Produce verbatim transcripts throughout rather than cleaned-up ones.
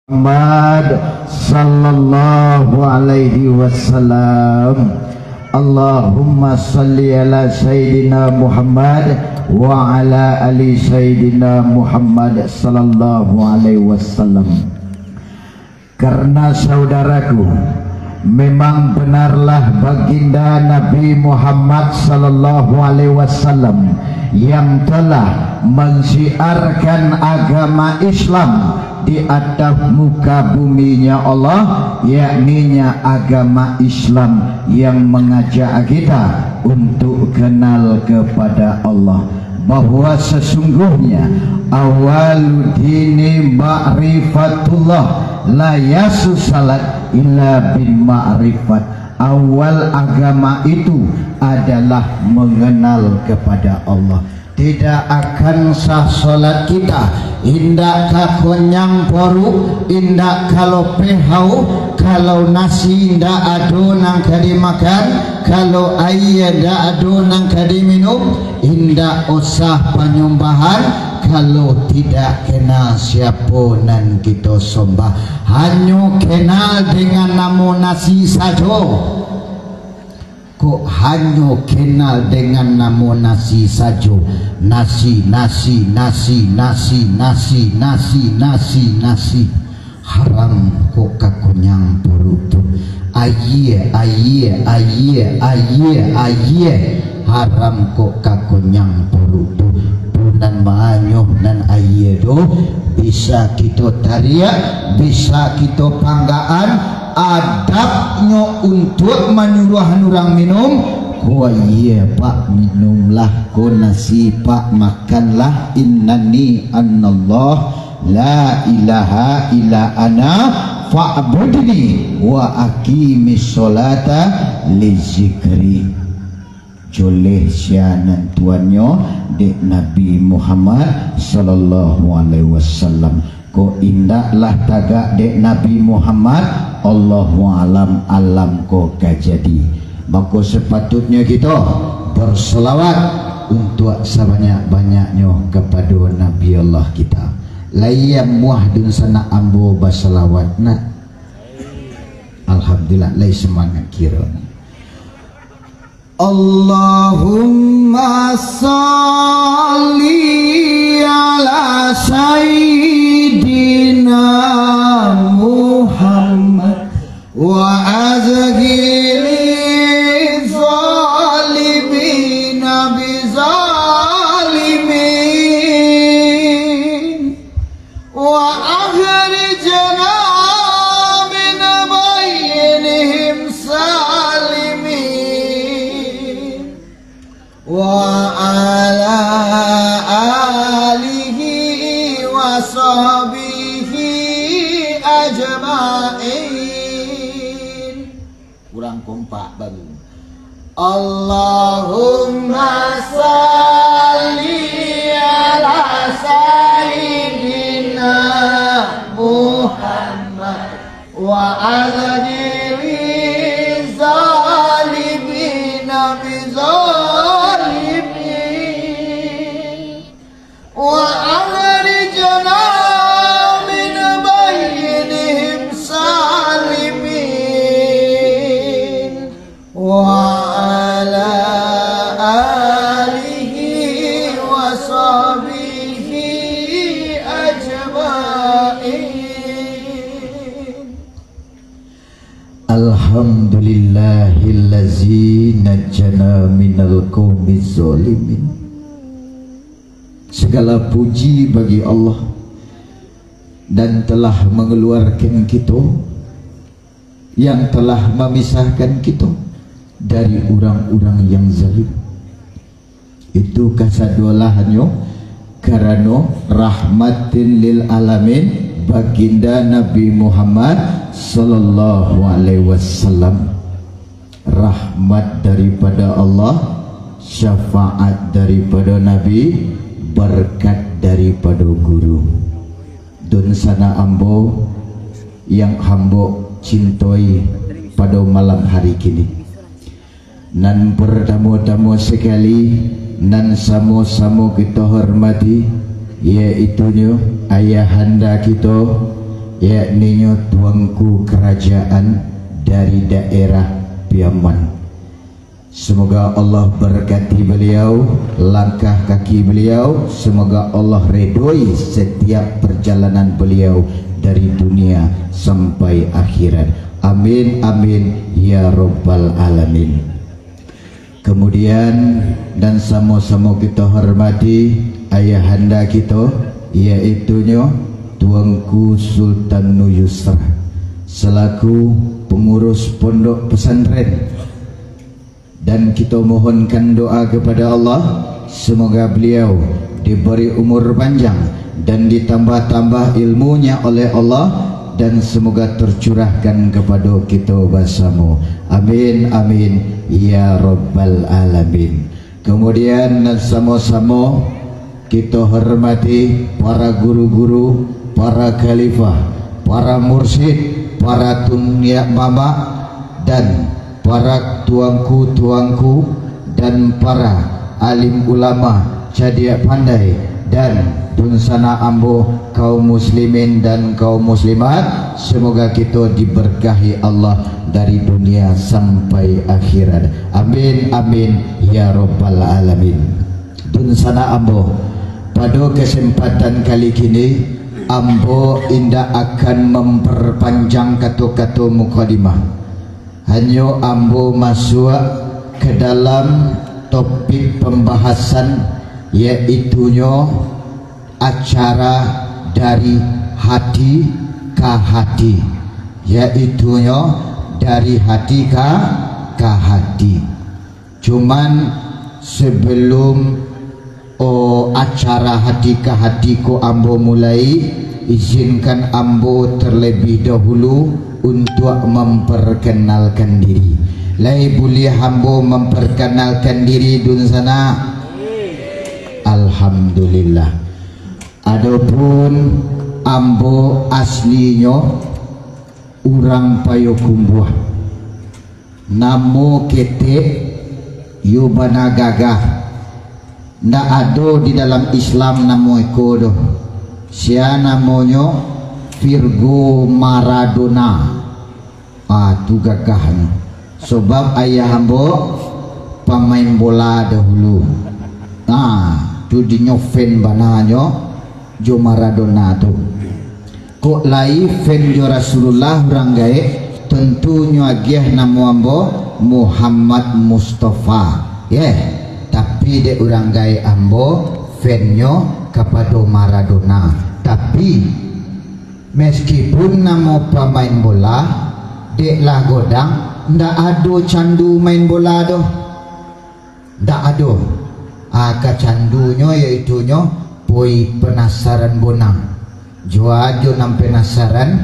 Muhammad sallallahu alaihi wasallam. Allahumma salli ala Sayyidina Muhammad wa ala ali Sayyidina Muhammad sallallahu alaihi wasallam. Karena, saudaraku, memang benarlah Baginda Nabi Muhammad sallallahu alaihi wasallam yang telah mensiarkan agama Islam di atas muka buminya Allah, yakninya agama Islam yang mengajak kita untuk kenal kepada Allah, bahwa sesungguhnya awaludini ma'rifatullah, la yasu salat illa bin ma'rifat. Awal agama itu adalah mengenal kepada Allah. Tidak akan sah salat kita, indak ka konyang paruik, indak ka lopeh haus, kalau nasi indak ado nan ka dimakan, kalau aia indak ado nan ka diminum, indak usah panyambahan, kalau tidak kenal siapo nan kito sambah. Hanyo kenal dengan namo nasi sajo. Kok hanyo kenal dengan namo nasi sajo? Nasi, nasi, nasi, nasi, nasi, nasi, nasi, nasi. Haram kok ka konyang paruik tu. Aia, aia, aia, aia, aia. Haram kok ka konyang paruik tu. Tu nan maanyuah nan aia tu. Bisa kito tariak, bisa kito panggaan, adabnyo untuak manyuruahan urang minum, ko aia, Pak, minumlah, ko nasi, Pak, makanlah, innani anallah, la ilaha illa ana, fa'budni, wa aqimis sholata li zikri. Coleh sia nan tuannyo dek Nabi Muhammad sallallahu alaihi wasallam. Kok indaklah tagak dek Nabi Muhammad, Allahu alam, alam ko ka jadi. Mako, sapatuiknyo kito berselawat untuak sabanyak-banyaknyo kapado Nabi Allah kita. Lai amuah dunsanak ambo basalawat, nak? Alhamdulillah, lai semangat kiro ni. Allahumma salli ala Sayyidina Muhammad wa azhili zalimina bizalimin. وأخرجنا من بينهم سالمين. وعلى آله وصحبه أجمعين. Kurang kompak baru. Allahumma salli ala Sayyidina Muhammad wa azhili zalimina bizalimin. وأخرجنا من بينهم سالمين. وعلى آله وصحبه أجمعين. Alhamdulillahillazi najjana minal qaumiz zalimin. Segala puji bagi Allah dan telah mengeluarkan kito, yang telah memisahkan kito dari urang-urang yang zalim. Itu kasadoalahnyo karano rahmatin lil alamin, Baginda Nabi Muhammad sallallahu alaihi wasallam. Rahmat daripada Allah, syafaat daripada Nabi, berkat daripada guru. Dunsanak ambo yang hambo cintoi pado malam hari kini. Nan partamo-tamo sakali, nan samo-samo kito hormati, yaitunyo ayahanda kito, yakninyo tuangku kerajaan dari daerah Piaman. Semoga Allah berkati beliau, langkah kaki beliau, semoga Allah redoi setiap perjalanan beliau dari dunia sampai akhirat. Amin, amin, ya rabbal alamin. Kemudian, dan samo-samo kito hormati ayahanda kito, yaitunyo Tuanku Sultan Nuyusra, selaku pengurus pondok pesantren. Dan kito mohonkan doa kepada Allah, semoga beliau diberi umur panjang dan ditambah-tambah ilmunya oleh Allah, dan semoga tercurahkan kepada kita bersama. Amin, amin, ya rabbal alamin. Kemudian, dan samo-samo kita hormati para guru-guru, para khalifah, para mursyid, para tunggiak mamak, dan para tuangku-tuangku, dan para alim ulama, cadiak pandai, dan dunsanak ambo, kaum muslimin dan kaum muslimat, semoga kita diberkahi Allah dari dunia sampai akhirat. Amin, amin, ya rabbal alamin. Dunsanak ambo, pado kesempatan kali kini, ambo indak akan memperpanjang kato-kato mukadimah. Hanyo ambo masuak ke dalam topik pembahasan, yaitunyo acara dari hati ka hati, yaitunyo dari hati ka, ka hati. Cuman, sebelum, oh, acara hati ka hati ko ambo mulai, izinkan ambo terlebih dahulu untuak memperkenalkan diri. Lai buliah ambo memperkenalkan diri, dunsanak? Alhamdulillah. Adopun ambo aslinyo urang Payokumbuah. Namo ketek, yo bana gagah. Ndak ado di dalam Islam namo iko doh. Sia namonyo Virgo Maradona. Ah, tu gagahnyo. Sobab ayah ambo pamain bola dahulu. Ah, tu dinyo fan bananyo jo Maradona tu. Kok lai fan jo Rasulullah urang gaek, tantunyo agiah namo ambo Muhammad Mustafa. Yeh, tapi dek urang gaek ambo fannyo kapado Maradona. Tapi, meskipun namo pamain bola, dek lah godang, ndak ado candu main bola doh. Ndak ado. Ah, kacandunyo yaitunyo poi penasaran bonang. Jua jo nan penasaran,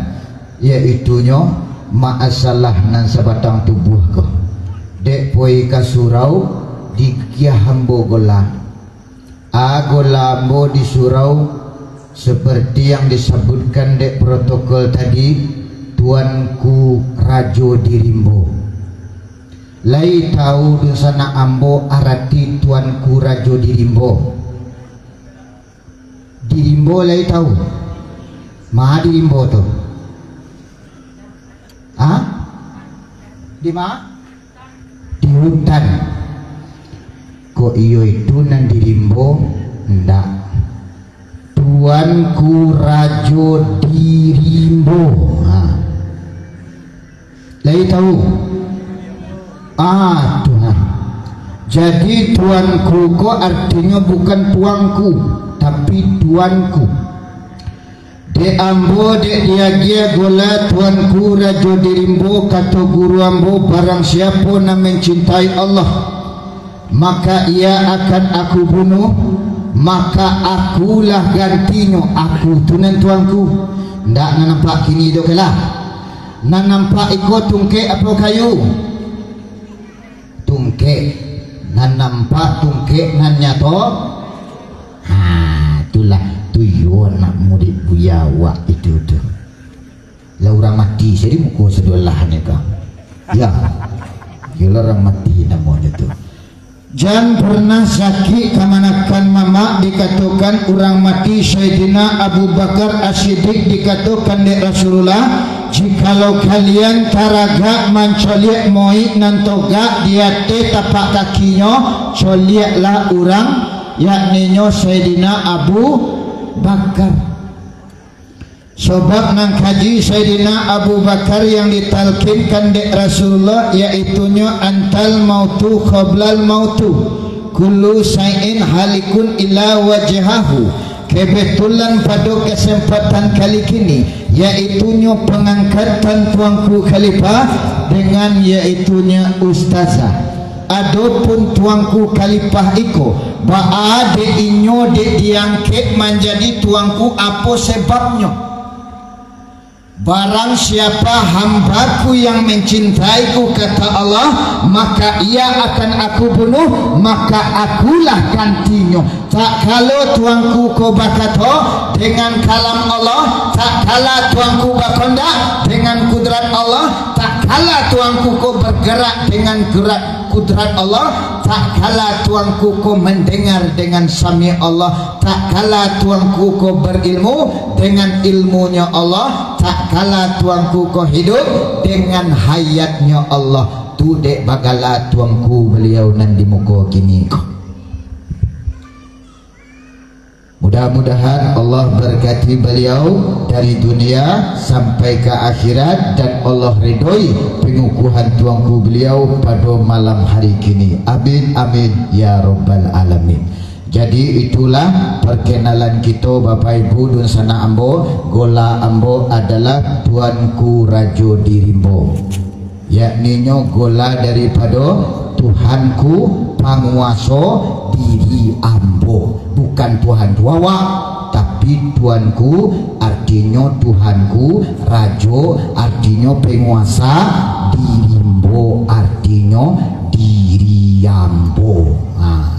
yaitunyo masalah nan sabatang tubuah ko. Dek poi ka surau, digiah ambo gola. Ah, gola ambo di surau, seperti yang disebutkan dek protokol tadi, Tuanku Rajo di Rimbo. Lai tahu dunsanak ambo arati Tuanku Rajo di Rimbo? Di Rimbo lai tahu? Ma di Rimbo tu? Ha? Di ma? Di hutan. Kok iyo itu nan di Rimbo? Ndak. Tuanku Rajo di Rimbo. Ha. Lai tahu? Ah, Tuhan. Jadi, tuanku ko artinyo bukan tuangku, tapi tuanku. Dek ambo, dek diagiah gola Tuanku Rajo di Rimbo, kato guru ambo, barang siapo nan mencintai Allah, maka ia akan aku bunuh, maka akulah gantinyo. Aku tu nan tuanku. Ndak nan nampak kini tu lah. Nan nampak iko tungkek apo kayu? Tungkek. Nan nampak tungkek nan nyato. Ha, itulah tu yo anak murid Buya awak itu tu. Lah urang mati sajo di muko sadolah ni ka. Ya. Iyolah urang mati namonyo tu. Jan pernah sakik kamanakan mamak, dikatokan urang mati Saidina Abu Bakar As-Siddiq, dikatokan dek Rasulullah, jikalau kalian taragak mancoliak moik nan togak di ateh tapak kakinyo, coliaklah urang, yakninyo Saidina Abu Bakar. Sabab nan kaji Saidina Abu Bakar yang ditalkinkan dek Rasulullah, yaitunyo antal mautu qoblal mautu, kullu syai'in halikun illa wajhahu. Kebetulan pado kesempatan kali kini, yaitunyo pangangkatan Tuanku Khalifah dengan yaitunyo Ustazah. Adopun Tuanku Khalifah iko, baa dek inyo dek diangkek manjadi tuanku, apo sebabnyo? Barang siapa hambaku yang mencintaiku, kata Allah, maka ia akan aku bunuh, maka akulah gantinyo. Tak kala tuanku ko bakato dengan kalam Allah, tak kala tuanku bakondak dengan kudrat Allah, tak kala tuanku ko bergerak dengan gerak kudrat Allah, tak kala tuanku ko mendengar dengan sami Allah, tak kala tuanku ko berilmu dengan ilmunyo Allah, tak kala tuanku ko hidup dengan hayatnyo Allah. Tu dek bagala tuanku beliau nan di muko kini ko. Mudah-mudahan Allah berkati beliau dari dunia sampai ka akhirat, dan Allah redoi pengukuhan tuanku beliau pado malam hari kini. Amin, amin, ya rabbal alamin. Jadi, itulah perkenalan kito, Bapak Ibu dunsanak ambo. Gola ambo adalah Tuanku Rajo di Rimbo. Yakninyo gola daripado Tuhanku panguaso diri ambo, bukan Tuhan tu awak, tapi Tuanku artinyo Tuhanku, Rajo artinyo penguasa, diri ambo artinyo diri ambo. Ha.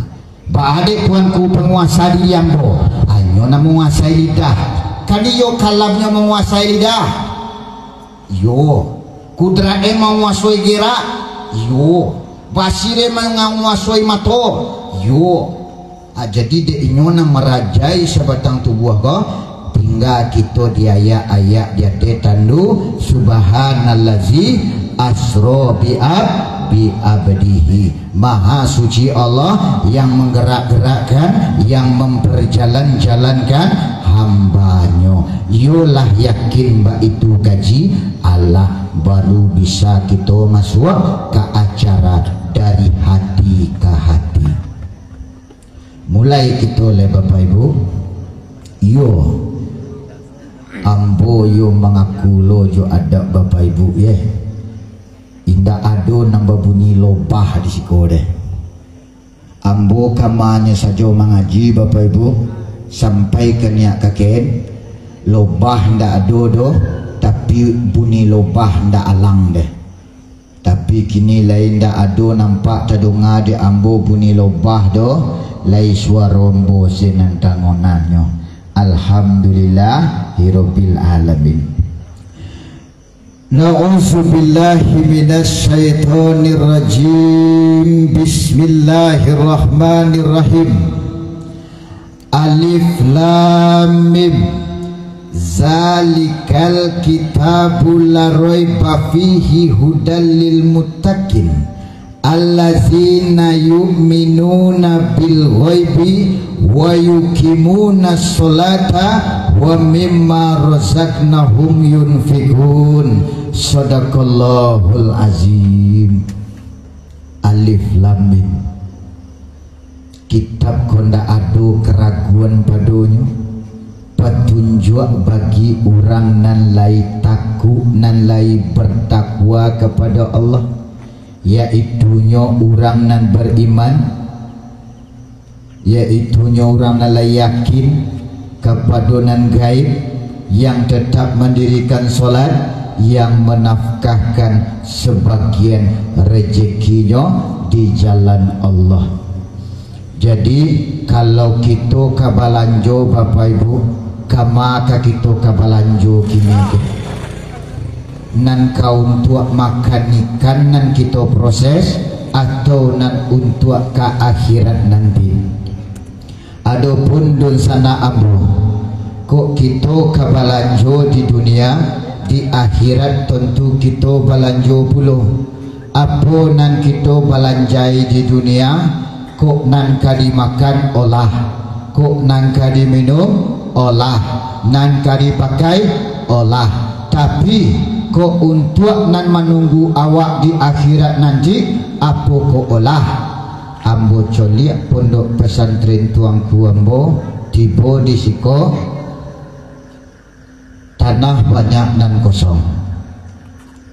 Baa dek Tuanku panguasa diri ambo? Hanyo nan manguasai lidah. Kan iyo kalamnyo manguasai lidah? Iyo. Kudrat e manguasoi gerak? Iyo. Basir e manguasoi mato? Iyo. Ah, jadi dek inyo nan marajai sabatang tubuah ko, tingga kito di ayak-ayak di ateh tandu, Subhanallazi asro bi ab-, bi abdihi. Maha suci Allah yang menggerak-gerakkan, yang memperjalan-jalankan hamba-Nyo. Iyolah yakin baitu kaji, alah baru bisa kito masuak ka acara dari hati ka hati. Mulai kito lai, Bapak Ibu. Iyo, ambo yo mangaku lo jo adat Bapak Ibu, ye. Indak ado nan babunyi lobah di siko deh. Ambo kamanyo sajo mangaji, Bapak Ibu, sampai ka niak ka ken, lobah ndak ado doh, tapi bunyi lobah ndak alang deh. Tapi kini lai ndak ado nampak tadonga dek ambo bunyi lobah doh, lai suaro ambo se nan tangonanyo. Alhamdulillahirabbil alamin. Na'udzubillahi minasyaitonirrajim. Bismillahirrahmanirrahim. Alif Lam Mim. Zalikal kitabu la raiba fihi hudal lil muttaqin. Allazina yu'minuna bil ghaibi wa yuqimunas sholata wa mimma razaqnahum yunfiqun. Sadaqallahul azim. Alif Lam Mim. Kitab ko ndak ado karaguan padonyo, patunjuak bagi urang nan lai takuk, nan lai bertakwa kapado Allah, yaitunyo urang nan bariman, yaitunyo urang nan lai yakin kapado nan gaib, yang tetap mandirikan solat, yang menafkahkan sebagian rezekinyo di jalan Allah. Jadi, kalau kito ka balanjo, Bapak Ibu, kama ka kito ka balanjo kini tu? Nan ka untuak makan ikan nan kito proses, atau nan untuak ka akhirat nanti. Adopun dunsanak ambo, kok kito ka balanjo di dunia, di akhirat tantu kito balanjo pulo. Apo nan kito balanjai di dunia, kok nan ka dimakan, olah, kok nan ka diminum, olah, nan ka dipakai, olah. Tapi, kok untuak nan manunggu awak di akhirat nanti, apo kok olah? Ambo coliak pondok pesantren tuanku ambo, tibo di siko, tanah banyak nan kosong.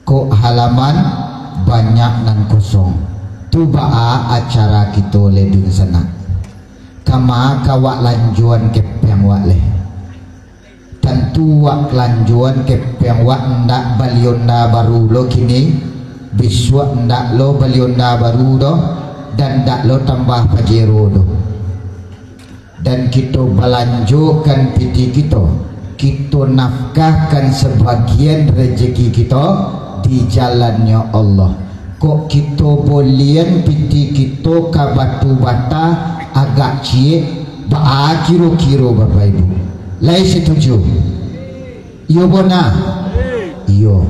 Kok halaman banyak nan kosong. Tu baa acara kito lai dunsanak. Kama ka wak lanjoan kepeng wak lai. Tantu wak lanjoan kepeng wak ndak bali onda baru lo kini, bisuak ndak lo bali onda baru doh, dan ndak lo tambah pajero doh. Dan kito balanjokan pitih kito, kito nafkahkan sabagian rejeki kito di jalannyo Allah. Kok kito bolian pitih kito ka batu bata agak ciek, baa kiro-kiro Bapak Ibu? Lai setuju? Iyo bona? Iyo.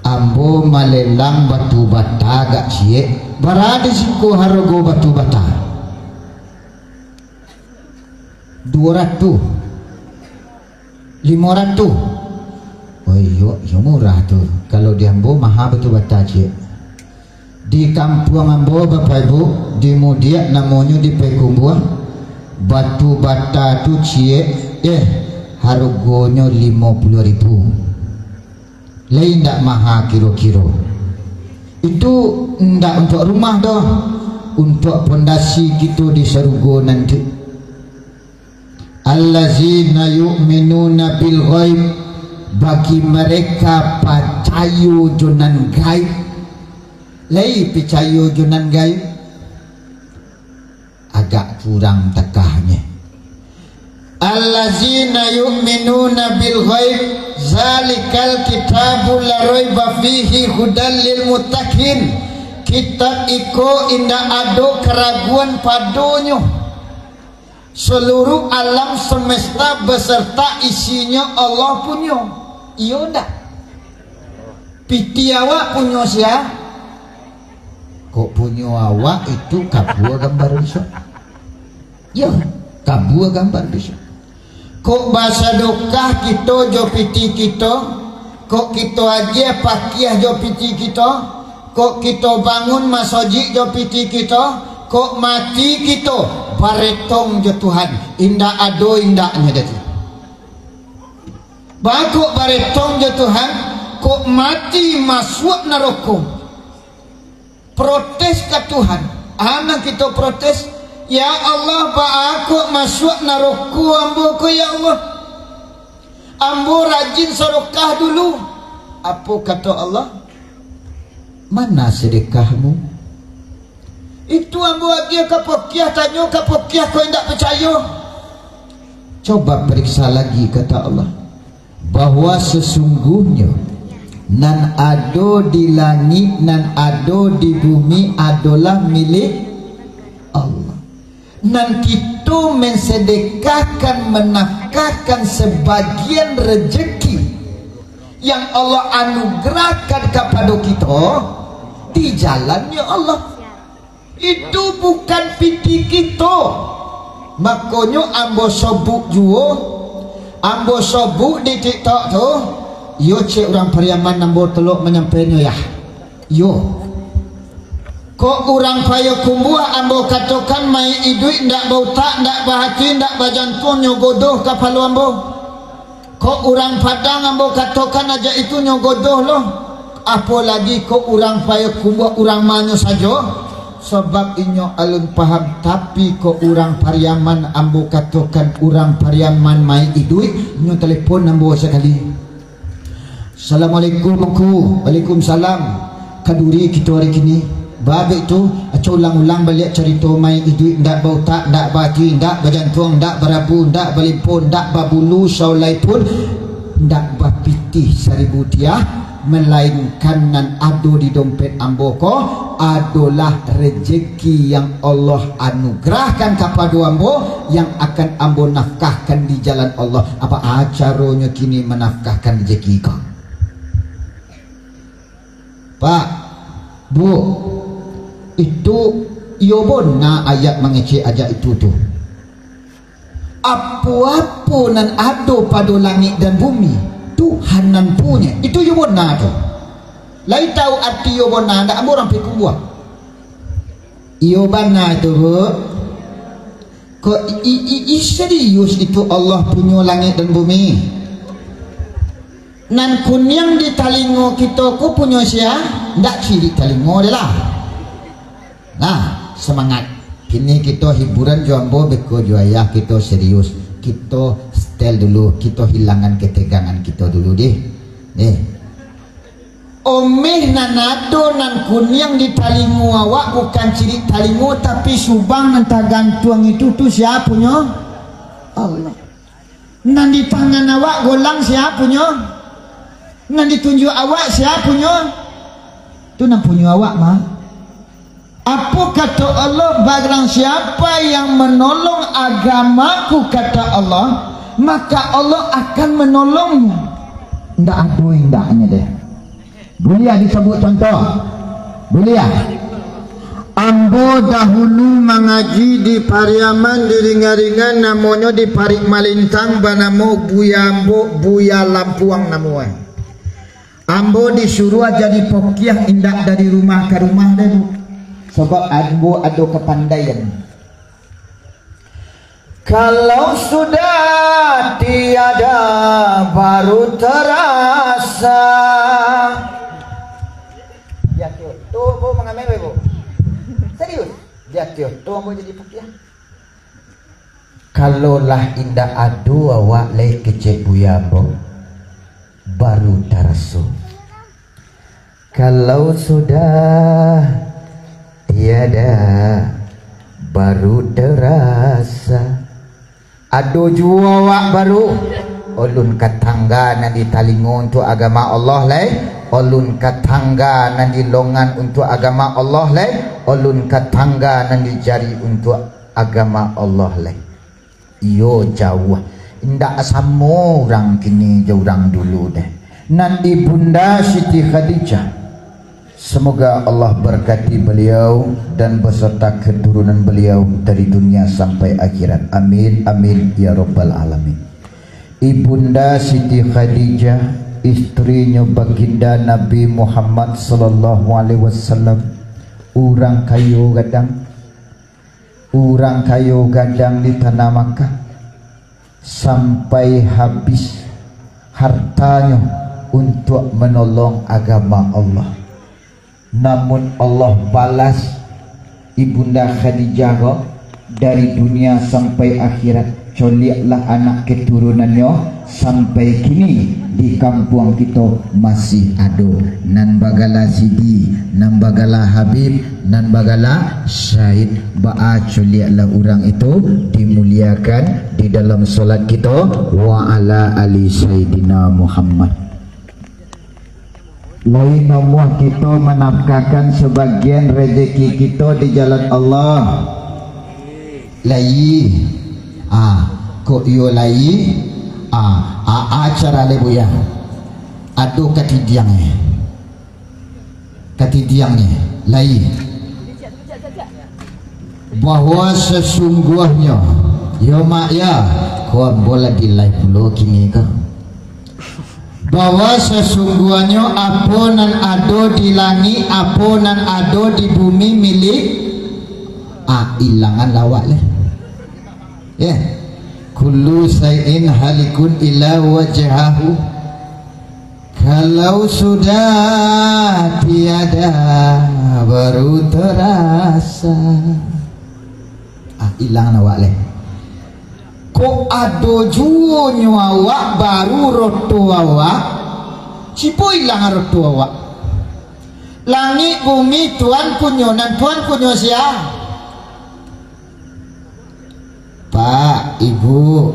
Ambo malelang batu bata agak ciek, bara di siko harogo batu bata? Duo ratuih. Limo ratuih. Oh iyo, iyo murah tu. Kalau di ambo maha batu bata ciek. Di kampuang ambo, Bapak Ibu, di Mudiak namonyo di Payakumbuah, batu bata tu ciek, eh, harogonyo limo puluah ribu. Lai indak maha kiro-kiro. Itu indak untuak rumah doh, untuak pondasi kito di sarugo nanti. Allazina yu'minuna bil ghaib, bagi mereka pacayo jo nan gaib. Lai picayo jo nan gaib? Agak kurang takahnyo. Allazina yu'minuna bil ghaib, zalikal kitabu la raiba fihi hudan lil muttaqin. Kitab iko indak ado karaguan padonyo. Seluruh alam semesta beserta isinyo Allah punyo. Iyo ndak? Pitih awak punyo sia? Kok punyo awak itu kabua gambar bisuak. Yo, kabua gambar bisuak. Kok basadokah kito jo pitih kito, kok kito agiah pakiah jo pitih kito, kok kito bangun masojik jo pitih kito, kok mati kito, baretong jo Tuhan, indak ado indaknyo dati. Ba kok baretong jo Tuhan, kok mati masuak naroko. Protes ka Tuhan. A nan kito protes, "Ya Allah, baa kok masuak naroko ambo ko, ya Allah? Ambo rajin sadakah dulu." Apo kato Allah? "Mana sadakahmu?" "Itu ambo agiah ka pokiah, tanyo ka pokiah, kok indak picayo." "Coba pariksa lagi," kata Allah, "bahwa sesungguhnyo nan ado di langik, nan ado di bumi adolah milik Allah. Nan kito mensedekahkan, menafkahkan sebagian rejeki yang Allah anugerahkan kapado kito di jalannyo Allah. Itu bukan pitih kito." Makonyo ambo sobuk juo, ambo sobuk di TikTok tu, iyo cek urang Pariaman ambo telok manyampaiannyo, yah. Iyo. Kok urang Payakumbuah ambo katokan mayik iduik, ndak bautak, ndak bahati, ndak bajantuang, nyo godoh kapalo ambo. Kok urang Padang ambo katokan aja itu nyo godoh lo. Apo lagi kok urang Payakumbuah, urang manyo sajo. Sabab inyo alun paham, tapi kok urang Pariaman ambo katokan urang Pariaman mayik iduik, nyo talepon ambo sakali. "Assalamualaikum, Angku." "Waalaikumsalam. Kaduri kito ari kini." "Baa baitu, aco ulang-ulang baliak carito mayik iduik, ndak bautak, ndak baati, ndak bajantuang, ndak barabu, ndak balimpo, ndak babulu saulai pun, ndak bapitih saribu tiah, malainkan nan ado di dompet ambo ko, adolah rejeki yang Allah anugerahkan kapado ambo, yang akan ambo nafkahkan di jalan Allah. Apo caronyo kini manafkahkan rejeki ko? Pak, Bu, itu iyo bona ayat mangecek ayat itu tu. Apo-apo nan ado pado langik dan bumi, Tuhan nan punyo. Itu iyo bona tu. Lai tahu arti iyo bona, ndak ambo urang Payakumbuah. Iyo bana itu, Bu. Kok i, i, i, serius itu Allah punyo langik dan bumi? Nan kuniang di talingo kito ko punyo sia? Ndak cirik talingo deh lah. Nah, semangat. Kini kito hiburan jo ambo beko jo ayah kito serius. Kito setel dulu, kito hilangan ketegangan kito dulu deh. Deh. Omeh nan ado nan kuniang di talingo awak bukan cirik talingo, tapi subang nan tagantuang itu tu sia punyo? Allah. Nan di tangan awak golang sia punyo? Nan di tunjuak awak sia punyo? Tu nan punyo awak mah. Apo kato Allah, barang siapa yang menolong agamaku, kata Allah, maka Allah akan menolongnya. Ndak ado indaknyo deh. Buliah disabuik contoh? Buliah. Ambo dahulu mangaji di Pariaman, di Ringan-ringan, namonyo di Parik Malintang, banamo Buya ambo, Buya Lampuang namonyo. Ambo disuruah jadi pokiah indak dari rumah ka rumah deh, Bu. Sabab ambo ado kapandaian. Kalau sudah tiada baru terasa. Di ateh tu ambo mangamen, Bu. Serius. Di ateh tu ambo jadi pokiah. Kalau lah indak ado awak lai kecek Buya ambo, baru taraso. Kalau sudah tiada, baru terasa. Ado juo awak baru, ulun ka tangga nan di talingo untuak agama Allah lai, ulun ka tangga nan di longan untuak agama Allah lai, ulun ka tangga nan di jari untuak agama Allah lai. Iyo jauah. Indak samo urang kini jo urang dulu deh. Nan Ibunda Siti Khadijah. Semoga Allah berkati beliau dan beserta keturunan beliau dari dunia sampai akhirat. Amin, amin, ya rabbal alamin. Ibunda Siti Khadijah, istrinyo Baginda Nabi Muhammad sallallahu alaihi wasallam, urang kayo gadang. Urang kayo gadang di tanah Makkah, sampai habis hartanyo untuak manolong agama Allah. Namun Allah balas Ibunda Khadijah ko dari dunia sampai akhirat, coliaklah anak keturunannyo, sampai kini di kampuang kito masih ado, nan bagala Sidi, nan bagala Habib, nan bagala Syahid. Baa coliaklah urang itu dimuliakan di dalam solat kito, wa ala ali Sayyidina Muhammad. Lai namuah kito manafkahkan sabagian rejeki kito di jalan Allah? Lai. Ah, kok iyo lai? Ah, ah, acara lai, Buya. Ado katidiang eh. Katidiang ni, lai. Bahwa sesungguhnyo, yo Mak ya, ko ambo lah di live pulo kini ko. Bahwa sesungguahnyo apo nan ado di langik, apo nan ado di bumi milik, ah, ilangan lawak leh. Ya. Kullu syai'in halikun illa wajhahu. Kalau sudah tiada, baru terasa. Ah, ilang awak leh. Kok ado juo nyo awak baru roto awak? Sipo ilang roto awak? Langik bumi Tuhan punyo, nan Tuhan punyo sia? Pak, Ibu,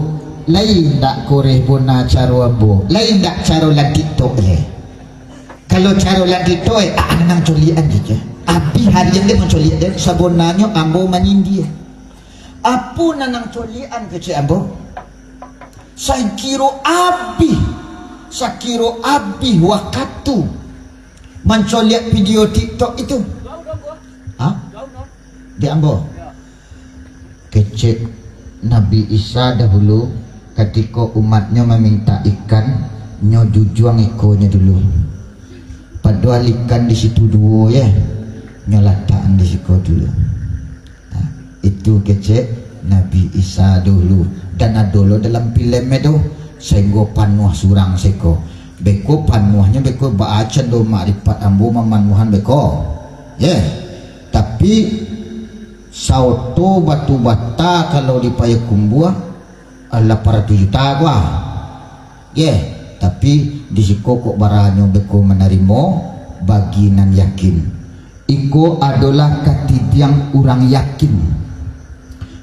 lai indak kureh bona caro ambo? Lai indak caro lan TikTok eh? Kalau caro lan TikTok eh, ah, nang colian je. Abih harian dek mancoliak dek, sabonanyo ambo manyindia. Apo nan ang coliakan kecek ambo? Sakiro abih, sakiro abih wakatu mancoliak video TikTok itu. Ha? Dek ambo. Kecek Nabi Isa dahulu, katiko umatnyo mamintak ikan, nyo jujuang ikonyo dulu. Padohal ikan di situ duo, ye, nyo latakan di siko dulu. Nah, itu kecek Nabi Isa dulu. Dan ado lo dalam filem tu, sahinggo panuah surang siko. Beko panuahnyo beko baacan do makripat ambo mamanuahan beko. Ye. Tapi, saoto batu bata kalau di Payakumbuah, ah, lapan ratuih juta ko, ah. Ye, tapi di siko kok baranyo beko manarimo bagi nan yakin. Iko adolah katidiang urang yakin.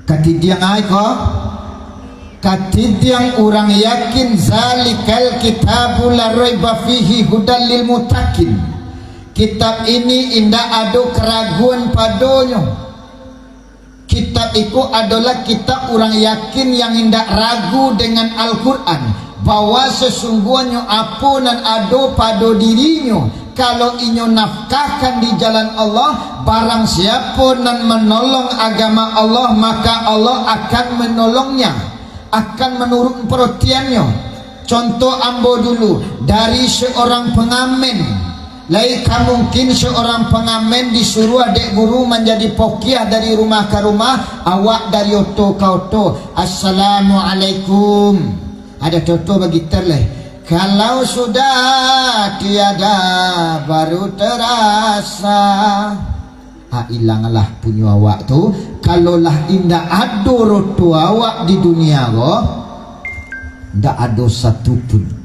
Katidiang ai ko? Katidiang urang yakin, zalikal kitabu la raiba fihi hudal lil muttaqin. Kitab ini indak ado keraguan padonyo. Kitab iko adolah kitab urang yakin yang indak ragu dengan Al-Quran, bahwa sesungguahnyo apo nan ado pado dirinyo, kalau inyo nafkahkan di jalan Allah, barang siapo nan manolong agama Allah, maka Allah akan manolongnya, akan manurun parotiannyo. Contoh ambo dulu, dari seorang pengamen. Lai ka mungkin seorang pangamen disuruah dek guru manjadi pokiah dari rumah ka rumah, awak dari oto ka oto, "Assalamualaikum." Ado toto bagitar lai. Kalau sudah tiada, baru terasa. Ah, ilanglah punyo awak tu. Kalau lah indak ado roto awak di dunia ko, ndak ado satupun.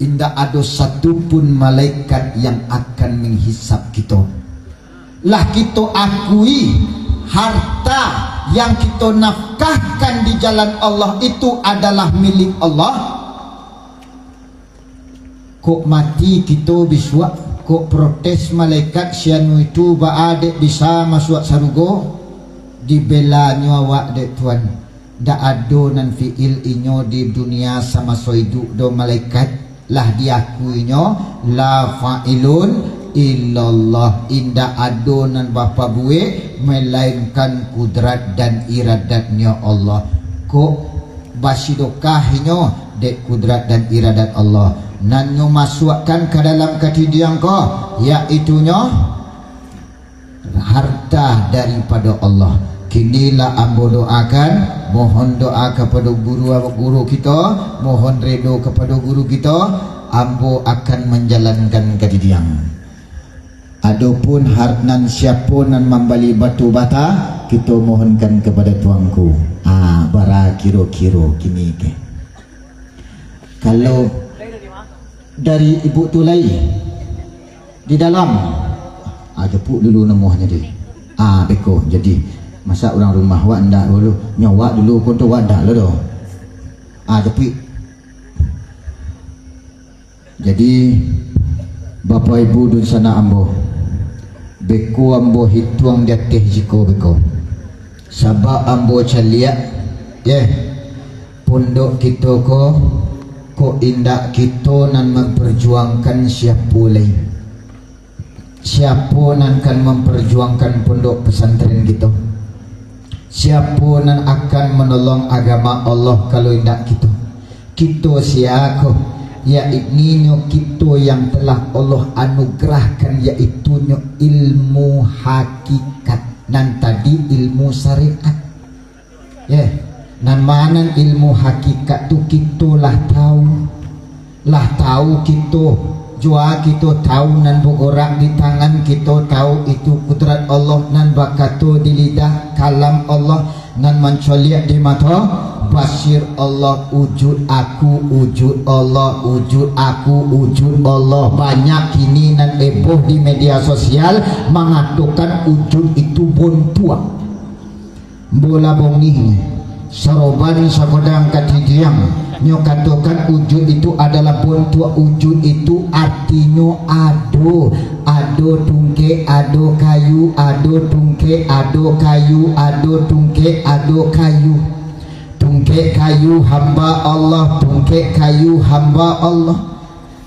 Indak ado satupun malaikat yang akan menghisap kito. Lah kito akui, harta yang kito nafkahkan di jalan Allah itu adalah milik Allah. Kok mati kito bisuak, kok protes malaikat si anu itu, baa dek bisa masuak sarugo? Dibelanyo awak dek Tuhan. Ndak ado nan fi'il inyo di dunia samaso iduik do malaikat, lah diakuinyo, la fa'ilun illallah, indak ado nan bapabuek, malainkan kudrat dan iradatnyo Allah. Kok basidokah inyo dek kudrat dan iradat Allah, nan nyo masuakkan ka dalam katidiang ko, yaitunyo, harta daripado Allah. Kinilah ambo doakan, mohon doa kapado guru, guru kito, mohon redo kapado guru kito, ambo akan manjalankan katidiang. Adopun har-, nan siapo nan mambali batu bata, kito mohonkan kapado Tuanku. Ah, bara kiro-kiro kini ke. Kalau dari ibu tu lai, di dalam. Ah, japuik dulu namonyo di. Ah, beko. Jadi, masa urang rumah wak ndak dulu, nyo wak dulu ko tu wak ndak lo doh. Ah, japuik. Jadi, Bapak Ibu dunsanak ambo, beko ambo hituang di ateh siko beko. Sabab ambo caliak, yeh, pondok kito ko, kok indak kito nan mamparjuangkan, siapo lai? Siapo nan kan mamparjuangkan pondok pesantren kito? Siapo nan akan manolong agama Allah kalau indak kito? Kito sia ko? Yakninyo kito yang telah Allah anugerahkan, yaitunyo ilmu hakikat, nan tadi ilmu syariat. Yeh, nan ma nan ilmu hakikat tu kito lah tau. Lah tau kito, jua kito tau nan bagorak di tangan, kito tau itu kudrat Allah, nan bakato di lidah, kalam Allah, nan mancoliak di mato, basir Allah, wujud aku, wujud Allah, wujud aku, wujud Allah. Banyak kini nan eboh di media sosial mangatokan wujud itu bontuak. Bola bongih, saroban sagodang katidiang, Nyo katokan ujuik itu adalah bontuak, ujuik itu artinyo ado. Ado tungkek, ado kayu, ado tungkek, ado kayu, ado tungkek, ado kayu. Tungkek kayu hamba Allah, tungkek kayu hamba Allah.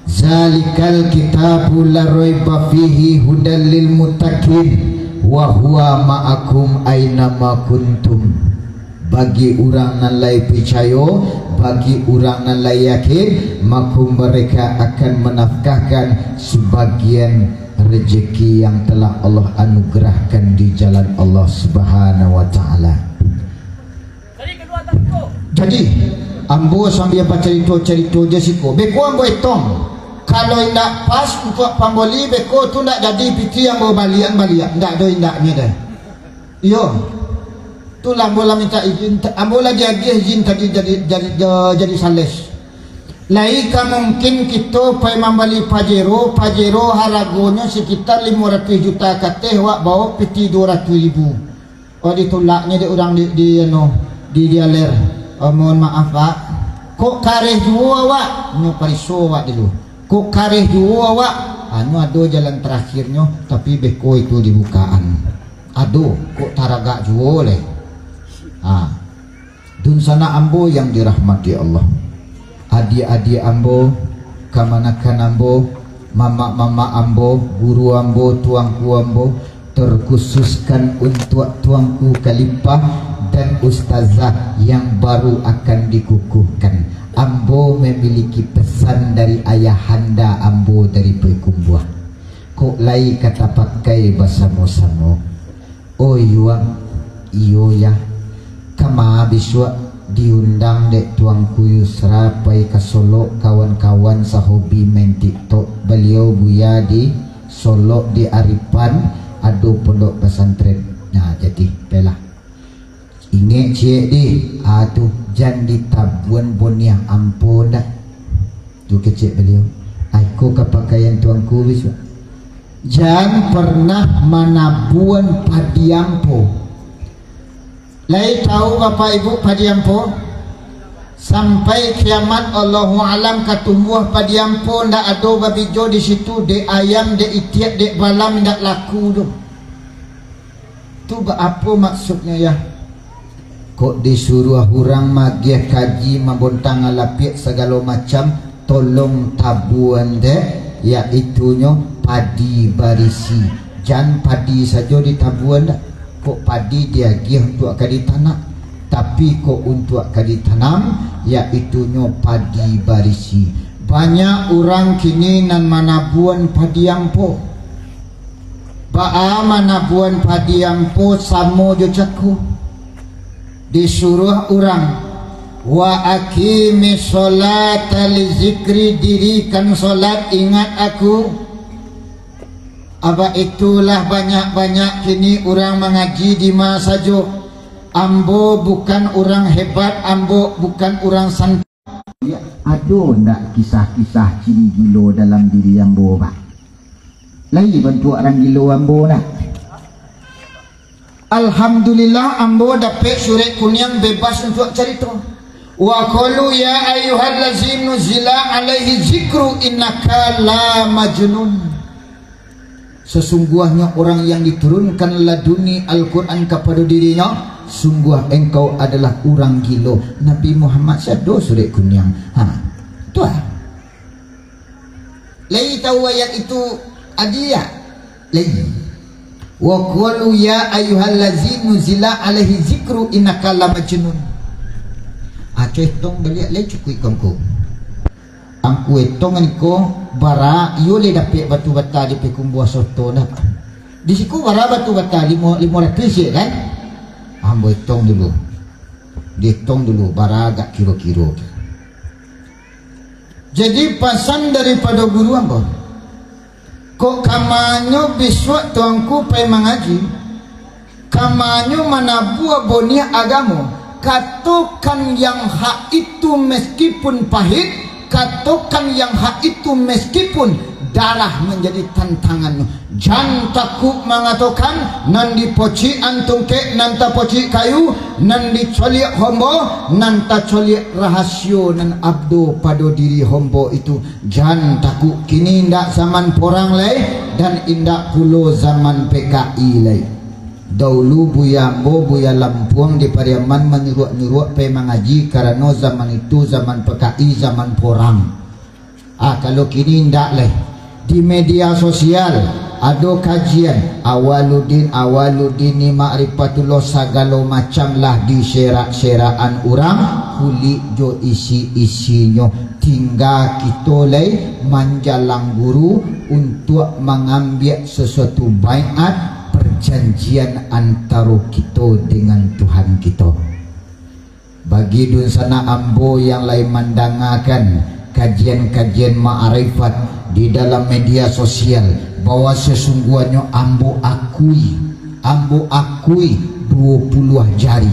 Zalikal kitabu la raiba fihi hudal lil muttaqin, wa huwa ma'akum aina ma kuntum. Bagi urang nan lai picayo, bagi urang nan lai yakin, mako mereka akan menafkahkan sebagian rezeki yang telah Allah anugerahkan di jalan Allah Subhanahu wa Ta'ala. Jadi, ambo sambia bacarito-carito jo siko. Beko ambo etong. Kalau indak pas untuak pamboli, beko tu ndak jadi pitih ambo baliak-baliak. Ndak ado indaknyo doh. Iyo. Tu lah ambo lah minta izin, ta-, ambo lah diagiah izin tadi jadi, jadi, ja-, jadi sales. Lai ka mungkin kito pai mambali Pajero, Pajero haragonyo sekitar limo ratuih juta kateh, wak baok pitih duo ratuih ribu. Oh, ditulaknyo dek urang di, di, anu, di dialer. Oh, mohon maaf, Pak. Kok kareh juo awak? Nyo pariso awak dulu. Kok kareh juo awak? Anu ado jalan terakhirnyo, tapi beko itu dibukaan. Ado, kok taragak juo leh. Ha. Dunsanak ambo yang dirahmati Allah. Adiak-adiak ambo, kamanakan ambo, mamak-mamak ambo, guru ambo, tuangku ambo, terkhususkan untuak tuangku Khalifah dan ustazah yang baru akan dikukuhkan. Ambo memiliki pesan dari ayahanda ambo dari Payakumbuah. Kok lai ka tapakai basamo-samo. Oi, Yuang, iyo, Yah. Kama bisuak diundang dek Tuangku Yusra pai ka Solok, kawan-kawan sahobi main TikTok. Baliau buya di Solok, di Aripan, ado pondok pesantren. Nah, jadi, pailah. Ingek ciek di, ah, tu, jan ditabuan boniah ampo ndak. Tu kecek baliau. Ai, ko ka pakaian tuangku bisuak. Jan pernah manabuan padi ampo. Lai tahu Bapak Ibu padi ampo? Sampai kiamat, Allahu alam, ka tumbuah padi ampo, ndak ado babijo di situ, dek ayam, dek itiak, dek balam, ndak laku doh. Tu baapo maksudnyo, Yah? Kok disuruah urang magiah kaji, mambontang alapiak sagalo macam, tolong tabuan dek, yaitunyo padi barisi. Jan padi sajo ditabuan dak. Kok padi diagiah untuak ka ditanak, tapi kok untuak ka ditanam, yaitunyo padi barisi. Banyak urang kini nan manabuan padi ampo. Baa manabuan padi ampo samo jo cako. Disuruah urang, "Wa aqimis sholata li zikri, dirikan solat ingat Aku." Abak itulah banyak-banyak kini urang mangaji di ma sajo. Ambo bukan urang hebat, ambo bukan urang san-, Ado ndak kisah-kisah ciri gilo dalam diri ambo, Pak? Lai bantuak urang gilo ambo ndak? Alhamdulillah, ambo dapek surek kuniang bebas untuak carito. Wa qalu ya ayyuhallazina nuzila alaihi zikru innaka la majnun. Sesungguahnyo urang yang diturunkan laduni Al-Quran kapado dirinyo, sungguah engkau adalah urang gilo. Nabi Muhammad sado surek kuniang. Ha, tu ah. Lai tahu ayat itu, Adia? Lai. Wa qalu ya ayyuhallazi nuzila alaihi zikru innaka lamajnun. Ah, co etong baliak lai cukuik kongko. Angku etong niko bara, iyo lai dapek batu bata di Payakumbuah Soto dah. Di siko bara batu bata limo, limo ratuih ciek kan? Ambo etong dulu. Dietong dulu bara agak kiro-kiro. Jadi, pasan daripado guru ambo, kok kamanyo bisuak tuangku pai mangaji, kamanyo manabua boniah agamo, katokan yang hak itu meskipun pahit, katokan yang hak itu meskipun Darah manjadi tantangannyo. Jan takuik mangatokan, nan dipocikan tungkek, nan tapocik kayu, nan dicoliak hombo, nan tacoliak rahasio nan ado pado diri hombo itu. Jan takuik, kini indak zaman porang lai, dan indak pulo zaman P K I lai. Daulu buya ambo, Buya Lampuang di Pariaman manyuruak-nyuruak pai mangaji, karano zaman itu zaman P K I, zaman porang. Ah, kalau kini indak lai. Di media sosial, ado kajian, Awaludin, Awaludin ni Ma'rifatullah, sagalo macam lah diserak-serakan urang, kulik jo isi-isinyo. Tingga kito lai manjalang guru untuak mangambiak sasuatu baiat parjanjian antaro kito dengan Tuhan kito. Bagi dunsanak ambo yang lai mandangakan kajian-kajian ma'arifat di dalam media sosial, bahwa sasungguahnyo ambo akui, ambo akui duo puluah jari,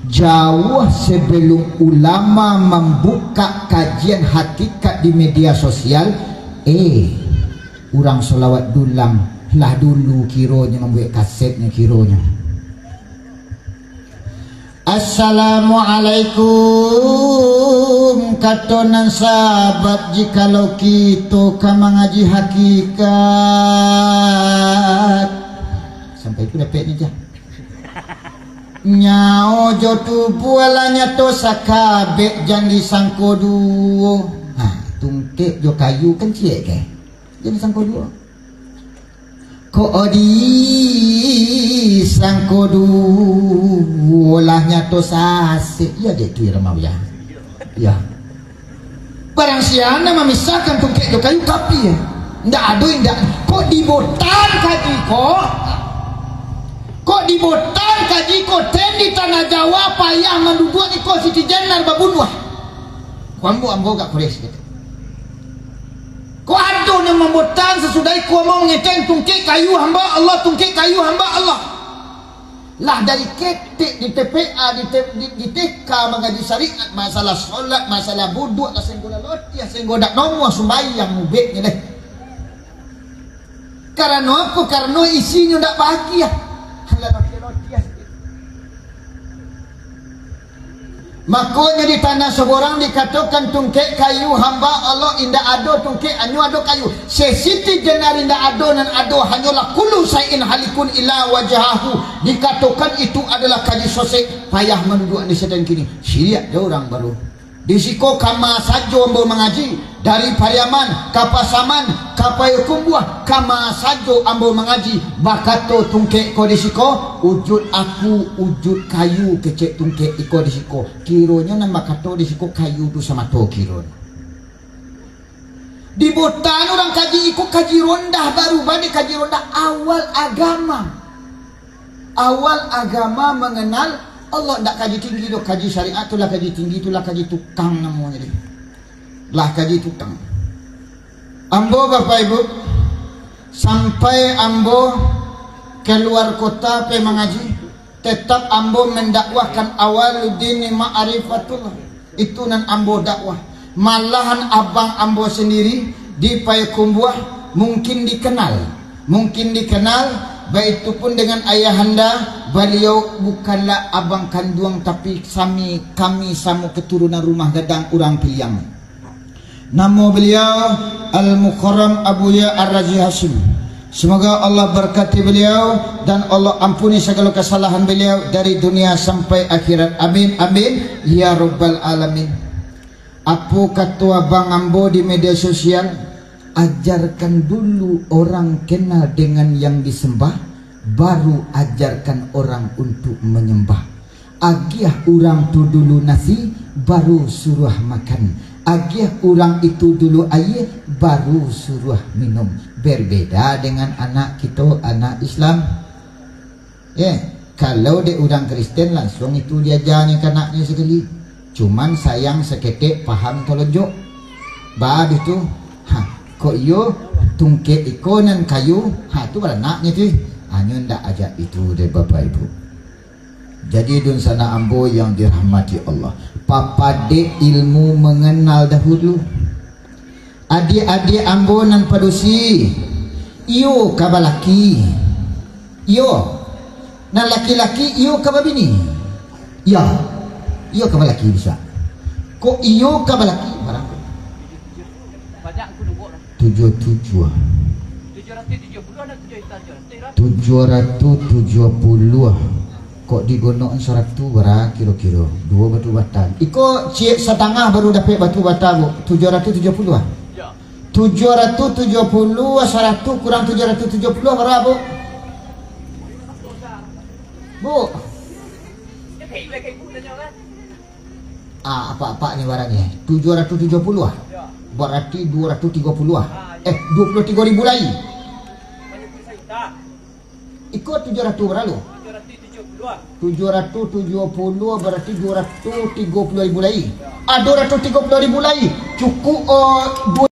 jauah sabalum ulama mambukak kajian hakikat di media sosial, eh, urang sholawat dulang lah dulu kironyo mambuek kasetnyo kironyo. Assalamualaikum, kato nan sahabat, jikalau kito ka mangaji hakikat. Sampai tu dapek ni jah. Nyawa jo tubuah lah nyato sakabek, jan disangko duo. Ha, tungkek jo kayu kan ciek ke? Jan disangko duo. Kok disangko duo lah nyato sasek. Iyo dek tu, Irma, yo. Yo. Barang sia nan mamisahkan tungkek jo kayu, kafir. Ndak ado, indak. Kok dibotan kaji ko? Kok dibotan kaji ko? Ten di Tanah Jawa payah manduduak iko Siti Jenar babunuah. Kuambo ambo gak kures gitu. Kok ado nan mambotan sasudah iko ambo mangeteng tungkek kayu hamba Allah, tungkek kayu hamba Allah. Lah dari ketek di T P A, di, te- di, di T K mangaji syariat, masalah solat, masalah buduak, lah sahinggo lah lotiah, sahinggo dak nomo sumbayang ubeknyo deh. Karano apo? Karano isinyo dak bahagia. Lah lotiah-lotiah. Makonyo di tanah saborang dikatokan tungkek kayu hamba Allah, indak ado tungkek, hanyo ado kayu. Sesiti jenar indak ado, nan ado hanyolah kullu syai'in halikun illa wajahahu. Dikatokan itu adalah kaji sosek, payah manduduak di sadang kini. Siriak dek urang baru. Di siko kama sajo ambo mangaji. Dari Pariaman, ka Pasaman, ka Payakumbuah, kama sajo ambo mangaji. Bakato tungkek ko di siko, ujuik aku, ujuik kayu, kecek tungkek iko di siko. Kironyo nan bakato di siko kayu tu samato kironyo. Dibotan urang kaji iko kaji rondah, baru bana kaji rondah awal agama. Awal agama manganal Allah, ndak kaji tinggi doh, kaji syariat tu lah kaji tinggi, tu lah kaji tukang namonyo deh. Lah kaji tukang. Ambo, Bapak Ibu, sampai ambo kaluar kota pai mangaji, tetap ambo mandakwahkan Awaluddin Ma'rifatullah. Itu nan ambo dakwah. Malahan abang ambo sandiri di Payakumbuah mungkin dikenal. Mungkin dikenal, baitu pun dengan ayahanda, baliau bukanlah abang kanduang, tapi sami, kami samo katurunan rumah gadang urang Piliang. Namo baliau Al-Mukarram Abuya Ar-Razi Hasyim. Semoga Allah berkati beliau dan Allah ampuni sagalo kasalahan beliau dari dunia sampai akhirat. Amin, amin, ya rabbal alamin. Apo kato abang ambo di media sosial? Ajarkan dulu orang kenal dengan yang disembah, baru ajarkan orang untuk menyembah. Agiah urang tu dulu nasi, baru suruah makan. Agiah urang itu dulu aia, baru suruah minum. Berbeda dengan anak kito, anak Islam. Ya, kalau dek urang Kristen, langsung itu diajanyo ka anaknyo sakali. Cuman sayang saketek paham talonjok. Ba abih tu, ha, kok iyo tungkek iko nan kayu, ha, tu baranaknyo tu. Hanyo ndak ajak itu dek Bapak Ibu. Jadi, dunsanak ambo yang dirahmati Allah, papadek ilmu manganal dahulu. Adiak-adiak ambo nan padusi, iyo ka balaki. Iyo. Nan laki-laki, iyo ka babini. Iyo. Iyo ka balaki bisa. Kok iyo ka balaki? Barang. Tujuah tujuah. Tujuah ratuih tujuah puluah. Kok digonok saratuih bara kiro-kiro? Duo batu bata. Iko ciek satangah baru dapek batu bata, Bu. Tujuah ratuih tujuah puluah. Tujuah ratuih tujuah puluah, saratuih kurang tujuah ratuih tujuah puluah bara, Bu? Bu. Ah, apak-apak ni barang ni. Tujuah ratuih tujuah puluah. Barati duo ratuih tigo puluah. Eh, duo puluah tigo ribu lai. Iko tujuah ratuih bara lu? Tujuah ratuih tujuah puluah barati duo ratuih tigo puluah ribu lai. Ah, duo ratuih tigo puluah ribu lai. Cukuik, oh,